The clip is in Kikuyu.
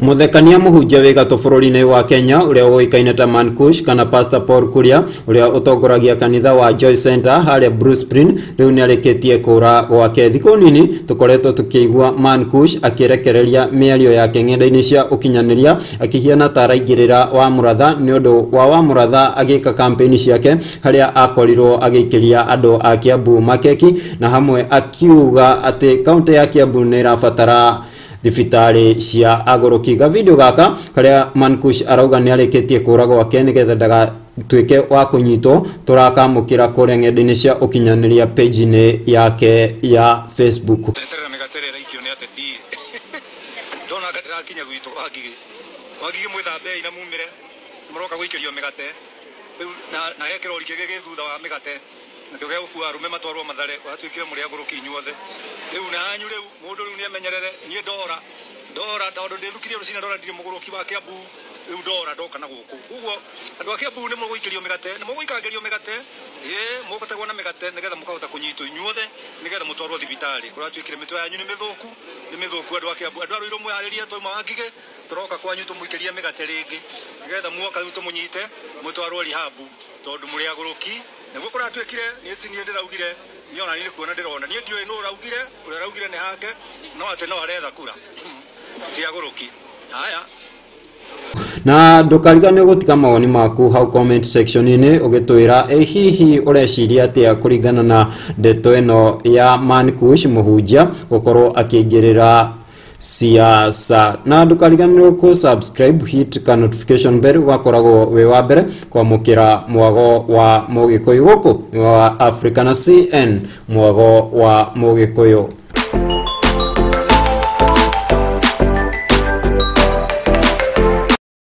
Muthekania mũhunjia wĩ gatũ bũrũri-inĩ wa Kenya ũrĩa ũĩkaine ta Mankush kana Pastor Paul Kuria, ũrĩa ũtongoragia kanitha wa Joy Center harĩa Bruce Spring, rĩu nĩarĩkĩtie kũra gwake. Thikũ nini tũkoretwo tũkĩigua Mankush akĩrekereria mĩario yake ng'enda-inĩ cia ũkinyanĩria, akĩhiana ta araingĩrĩra Wamũratha nĩ ũndũ wa Wamũratha agĩka campaign ciake harĩa akorirwo agĩikĩria andũ a Kiambu makeki, na hamwe akiuga atĩ kaunti ya Kiambu nĩ ĩrabatara thibitarĩ cia agũrũki. Gavideo gaka karĩa Mankush arauga nĩ arĩkĩtie kũra gwake nĩgetha ndagatuĩke wa kũnyitwo, tũrakamũkĩra kũrĩa ng'enda-inĩ cia ũkinyanĩria page-inĩ yake ya Facebook. Eterera mĩgate ĩrĩa ĩraikio nĩ ateti. Ndona anga ndĩrakinya gwitũ Wangigĩ. Wangigĩ mwĩthambei na mumĩre, mũroka gũikĩrio mĩgate. Rĩu na he kĩrori kĩngĩ gĩ thutha wa mĩgate, nakĩo gĩa gũkua arũme matwarwo Mathare, gwatuĩkire mũrĩ agũrũki inyuothe. Rĩu na hanyu rĩu mũndũ rĩu nĩemenyerere, niĩ ndora ndora tondũ ndĩthukirie rũcinĩ ndora ndirĩ mũgũrũki wa Kiambu, rĩu ndora ndoka na gũkũ. Koguo andũ a Kiambu nĩ mũgũikĩrio mĩgate, nĩ mũgũikangĩrio mĩgate, ĩĩ mũgũtegwo na mĩgate nĩgetha mũkahota kũnyitwo inyuothe nĩgetha mũtwarwo thibitarĩ. Kũratuĩkire mĩtwe yanyu nĩ mĩthũku, nĩ mĩthũku andũ a Kiambu. Andũ a Ruiru mwĩharĩrie twauma Wangigĩ tũroka kwanyu tũmũikĩrie mĩgate rĩngĩ nĩgetha muoka rĩu tũmũnyite mũtwarwo rihabu tondũ mũrĩ agũrũki. Nĩguo kũratuĩkire, niĩ ti niĩ ndĩraugire, niĩ ona niĩ nĩ kuona ndĩrona. Niĩ ndiũĩ nũ ũraugire, ũrĩa ũraugire nĩ hake, no atĩ no aretha kura cia agũrũki. Haya. Na ndũkariganĩrwo gũtiga mawoni maku hau comment section-inĩ ũgĩtwĩra ĩ hihi ũreciria atĩa kũringana na ndeto ĩno ya Mankush mũhunjia gũkorwo akĩingĩrĩra siasa. Na ndũkariganĩrwo kũ subscribe, hit ka notification bell, ũgakoragwo wĩ wa mbere kwamũkĩra mwago wa Mũgĩkũyũ gũkũ nĩ wa Africa na CN mwago wa Mũgĩkũyũ.